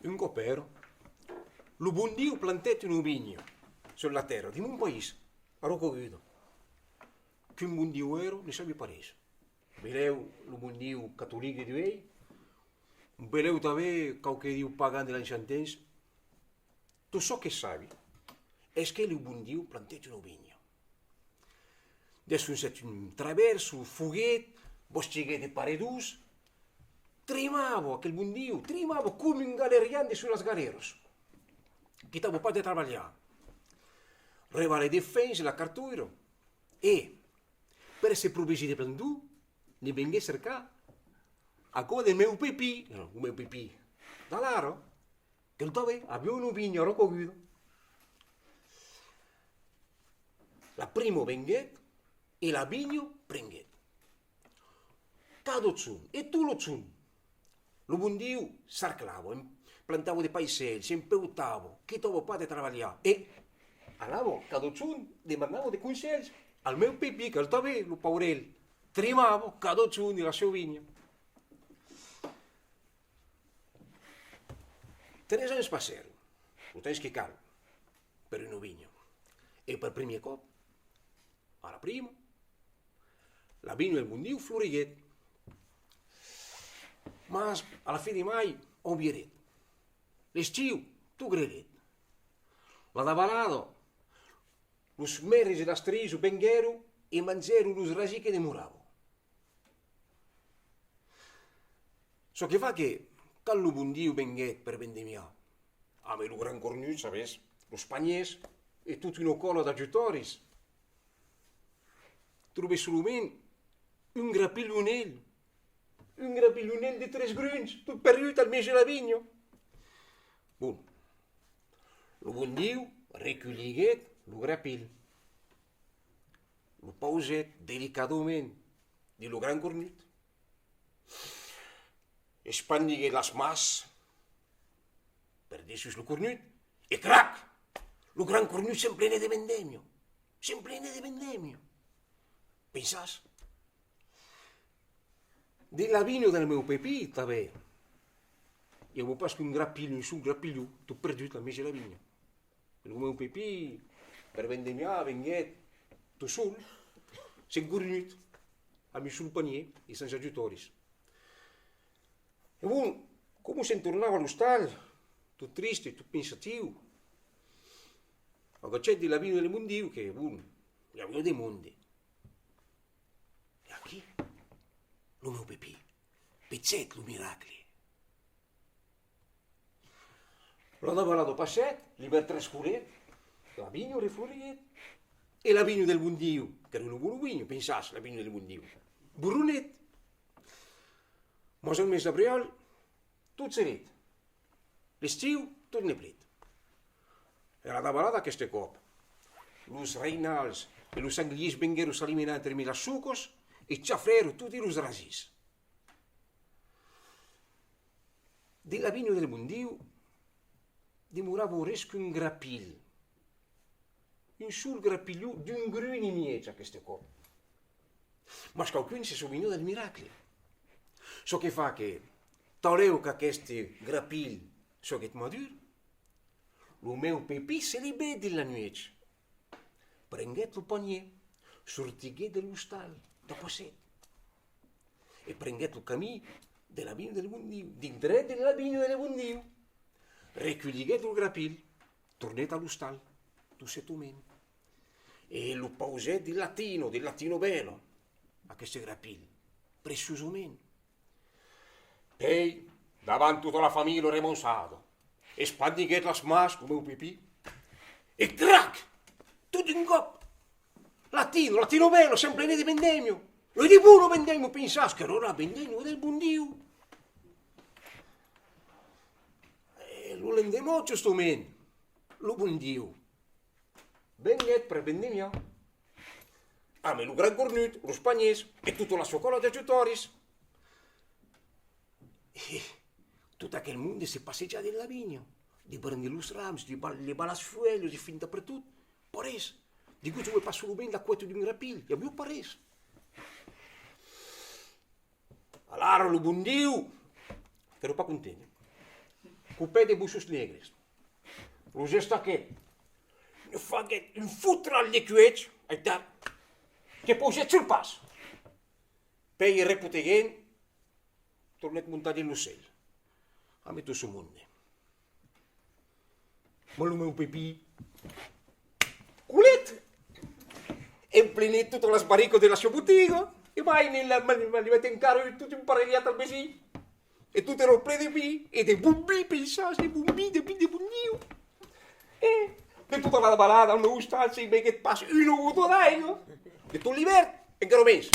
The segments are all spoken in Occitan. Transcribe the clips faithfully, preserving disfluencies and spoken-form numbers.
Un còp èra, lo bon Diu plantèt una vinha sus la tèrra de mon país, a Rocaguda. Quin bon Diu èra, ne sabi pas res. Belèu lo bon Diu catolic de duèi, belèu tanben quauque diu pagan de l'ancian temps. Tot çò que sabi es que lo bon Diu plantèt una vinha. Desfonsèt un travèrs, o foguèt, bastiguèt de paredons, tremava aquel bon Diu, tremava coma un galerian dessús las galèras. Quitava pas de trabalhar. Rebalèt de fems e la cartoira. E, per se provisir de plan d'or, ne venguèt cercar aquò de meu Pepí, lo meu Pepí d'Alara, que tanben aviá una vinha a Rocaguda. La prima venguèt e la vinha prenguèt. Cada jorn, e tot lo jorn, lo bon Diu sarclava, em-, plantava de paisèls, s'empeutava, quitava pas de trabalhar. E anava cada jorn, demandava de conselhs al meu Pepí, que tanben, lo paurèl, tremava cada jorn de la sieu vinha. Tres ans passèron, lo temps que cal per una vinha. E per primièr còp, a la prima, la vinha del bon Diu floriguèt. Mas a la fin de mai, aubierèt. L'estiu, tot grelèt. La davalada, los mèrris e las trisas venguèron e mangèron los rasits que demoravan. Çò que fa que, quand lo bon Diu venguèt per vendemiar, ambe lo gran cornut, sabes, los panièrs e tota una còla d'ajutòris, trobèt solament un grapilhonèl, un grapilhonèl de tres grunhs, tot perdut al mièg de la vinha. Bon, lo bon Diu reculhiguèt lo grapilh, lo pausèt delicadament dins lo gran cornut, espandiguèt las mans per dessús lo cornut, e crac! Lo gran cornut s'emplenèt de vendèmia. S'emplenèt de vendèmia. Pensatz? Dins la vinha del meu Pepí, tanben, i aviá pas qu'un grapilh, un sol grapilhon, tot perdut al mièg de la vinha. Lo meu Pepí, per vendemiar, venguèt tot sol, sens cornut, amb un sol panièr e sens ajutòris. E bon, coma se'n tornava a l'ostal, tot triste, tot pensatiu, agachèt dins la vinha del bon Diu que, bon, i aviá de monde. E aquí, lo meu Pepí vegèt lo miracle. La davalada passèt, l'ivèrn transcorrèt, la vinha refloriguèt. E la vinha del bon Diu, qu'èra una bona vinha, pensatz, la vinha del bon Diu, borronèt. Mas al mes d'abrial, tot serèt. L'estiu, tot neblet. E la davalada aqueste còp. Los rainals e los sanglièrs venguèron s'alimentar entremig las socas e chafrèron totes los rasits. Dins la vinha del bon Diu demorava res qu'un grapilh. Un sol grapilhon d'un grun e mièg aqueste còp. Mas quauqu'un se soveniá del miracle. Çò que fa que, tanlèu qu'aqueste grapilh siguèt madur, lo meu Pepí se levèt dins la nuèch, prenguèt lo panièr, sortiguèt de l'ostal, tapacèt, e prenguèt lo camin de la vinha del bon Diu, dintrèt dins la vinha del bon Diu, reculhiguèt lo grapilh, tornèt a l'ostal, tot setament, e lo pausèt dins la tina, dins la tina bèla, aqueste grapilh, preciosament. Pèi, davant tota la familha remausada, espandiguèt las mans lo meu Pepí, e crac! Tot d'un còp, la tina, la tina bèla, s'emplenèt de vendèmia. E de bona vendèmia, pensatz, qu'èra la vendèmia del bon Diu. E lo lendeman, justament, lo bon Diu venguèt per vendemiar, ambe lo gran cornut, los panièrs e tota la sua còla d'ajutòris. E tot aquel monde se passejà dins la vinha, de brandar los rams, de bal-, levar las fuèlhas e fintar pertot, pas res. Degun trobèt pas solament la cuèta d'un grapilh, i aviá pas res. Alara lo bon Diu qu'èra pas content. copèt de bossons negres. Los estaquèt, ne faguèt un fotral de cuèch, aital, que pausèt sul pas. Pèi, repoteguent, tornèt montar dins lo cèl, ambe tot son monde. Mas lo meu Pepin colèt, emplenèt totas las barricas de la siá botiga, e mai ne la, ma, ma, li metèt encara tot un parelhat al vesin. E tot èra plen de vin, e de bon vin, pensatz, de bon vin, de vin de Bondiu. E de tota la davalada, al meu ostal, se i beguèt pas una gota d'aiga. De tot l'ivèrn, encara mens.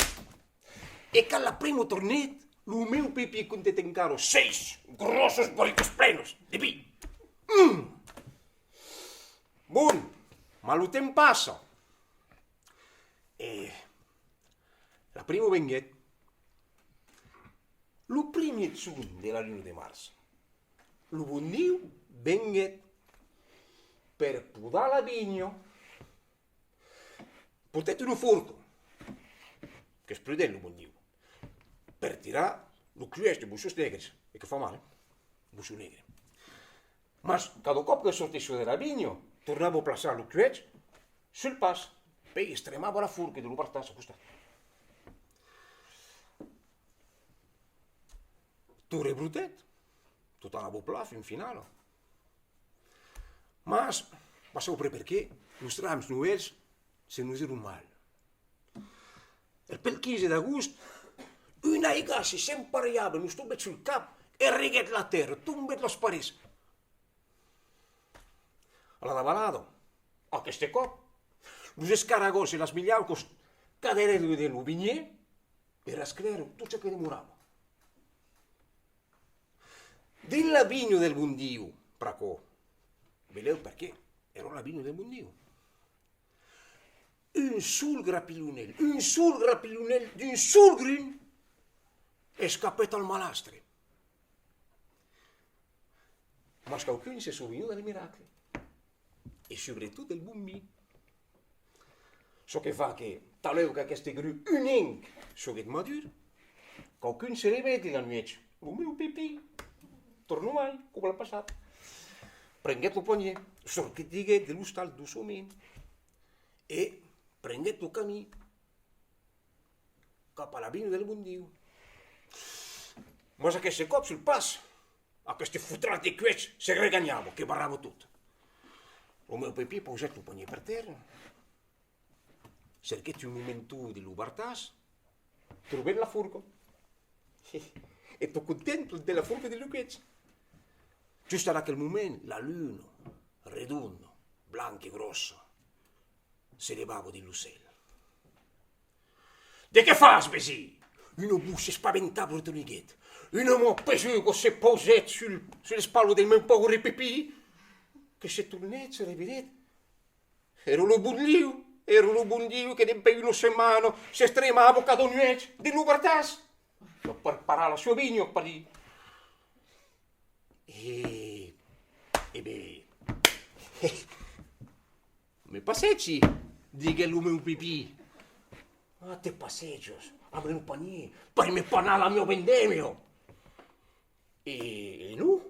E quand la prima tornèt, lo meu Pepin contèt encara sièis gròssas barricas plenas de vin. Mm! Bon, mas lo temps passa. E la prima venguèt. Lo primièr jorn de la luna de març, lo Bondiu venguèt per podar la vinha. Portèt una forca, qu'es prudent lo Bondiu, per tirar lo cuèch de bossons negres, e que fa mal, eh? Bosson negre. Mas cada còp que sortissiá de la vinha, tornava plaçar lo cuèch sul pas, pèi estremava la forca de lo bartàs a costat. Tot rebrotèt, tot anava plan fin finala. Mas, va saupre perqué, los rams novèls se nosèron mal. E pel quinze d'agost, un aigassi s'emparelhava, nos tombèt sul cap e reguèt la tèrra, tombèt las parets. A la davalada, aqueste còp, los escaragòls e las milhaucas caderèron de lo vinhièr e rasclèron tot çò que demorava. Dins la vinha del Bondiu, pr'aquò, belèu perqué èra la vinha del Bondiu, un sol grapilhonèl, un sol grapilhonèl d'un sol grun escapèt al malastre. Mas quauqu'un se soveniá del miracle, e subretot del bon vin. Çò que fa que, talèu qu'aqueste grun unenc siguèt madur, quauqu'un se levèt dins la nuèch, lo meu Pepin, torna mai, coma l'an passat, prenguèt lo panièr, sortiguèt de l'ostal doçament e prenguèt lo camin cap a la vinha del Bondiu. Mas aqueste còp, sul pas, aqueste fotral de cuèch se reganhava, que barrava tot. Lo meu Pepin pausèt lo panièr per tèrra, cerquèt un momenton dins lo bartàs, trobèt la forca. E tot content, planhèt la forca dins lo cuèch. Just en aquel moment, la luna, redonda, blanca e gròssa, se levava dins lo cèl. De qué fas, vesin? Una votz espaventable reteniguèt. Una man pesuga se pausèt sul, sus l'espatla del meu paure Pepin, que se tornèt, se revelèt. Èra lo Bondiu, èra lo Bondiu que dempuèi una setmana s'estremava cada nuèch dins lo bartàs per parar la sua vinha, pardí. E, e ben, me passegi, diguèt lo meu Pepin. Ah, te passejas amb lo panièr per me panar la miá vendèmia? E, e non,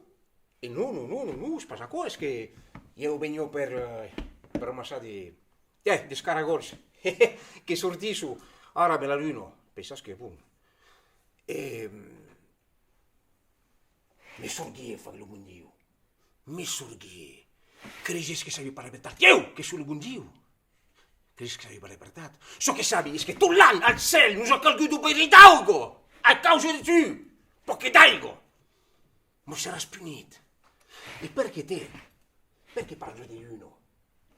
e non, non, non, non, non, es pas aquò, es que ieu veniá per, eh, per amassar de, eh, d'escaragòls que sortisson ara amb la luna, pensatz que bon. E, Me sorguié, faguèt lo Bondiu. Me sorguié. Creses que sabi pas la vertat? Ieu, que soi lo Bondiu! Creses que sabi pas la vertat? Çò que sabi es que tot l'an, al cèl, nos a calgut un veire d'auga a causa de tu! Pòca d'aiga! Mas seràs punit. E perqué te? Perqué parlas de luna?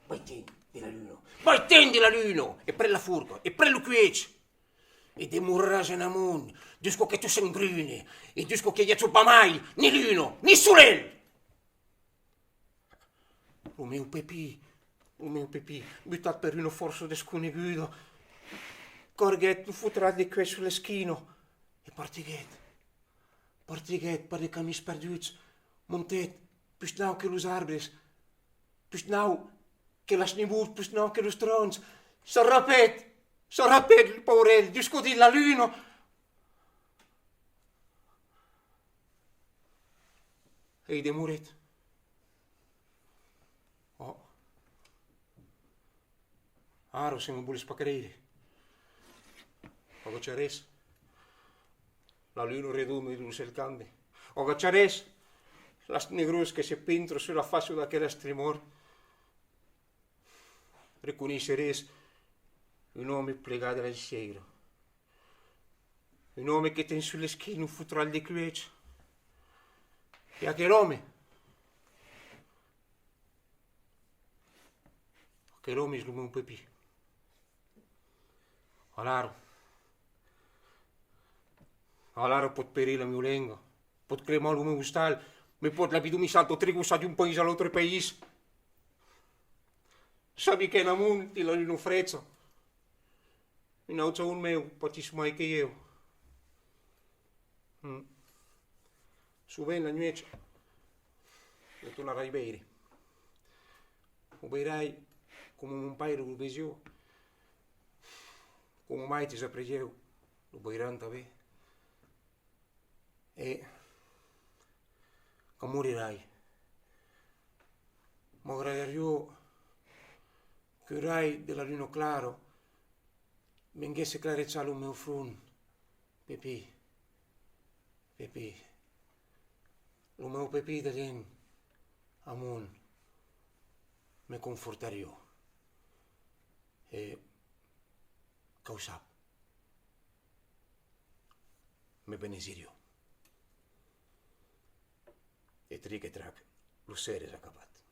Vai-te'n de la luna! Vai-te'n de la luna! E pren la forca, e pren lo cuèch! E demoraràs en amont, dusc'à que tot s'engrune, e dusc'à que i aja pas mai ni luna, ni solelh! Lo meu Pepin, lo meu Pepin, butat per una fòrça desconeguda, carguèt lo fotral de cuèch sus l'esquina e partiguèt. Partiguèt per de camins perduts, montèt pus naut que los arbres, pus naut que las nivols, pus naut que los troncs. S'arrapèt, s'arrapèt, paurèl, dusc'à dins la luna. E i demorèt. Ò. Ara, se me voles pas creire. Agacharés la luna redonda dins lo cèl cande. Agacharés las negrors que se pintran sus la faça d'aquel astre mòrt. Reconeisserés un òme plegat de la sièira. Un òme que ten sus l'esquina un fotral de cluèch. E aquel òme, aquel òme es lo meu Pepí. Alara, alara pòt perir la mieu lenga, pòt cremar lo meu ostal, me pòt lapidomissar tot, trigossar d'un país a l'autre país. Sabi qu'en amont, dins la luna frecha, un autre amor meu patís mai que ieu. Mm. Sovent la nuèch, lo tornarai veire. Lo veirai coma mon paire lo vesiá, coma maites après ieu lo veiràn tanben. E quand morirai, m'agradariá qu'un rai de la luna clara venguèsse clarejar lo meu front, Pepí, Pepí, lo meu Pepí de gent amont me confortariá. E, quau sap, me benediriá. E tric e trac, lo ser es acabat.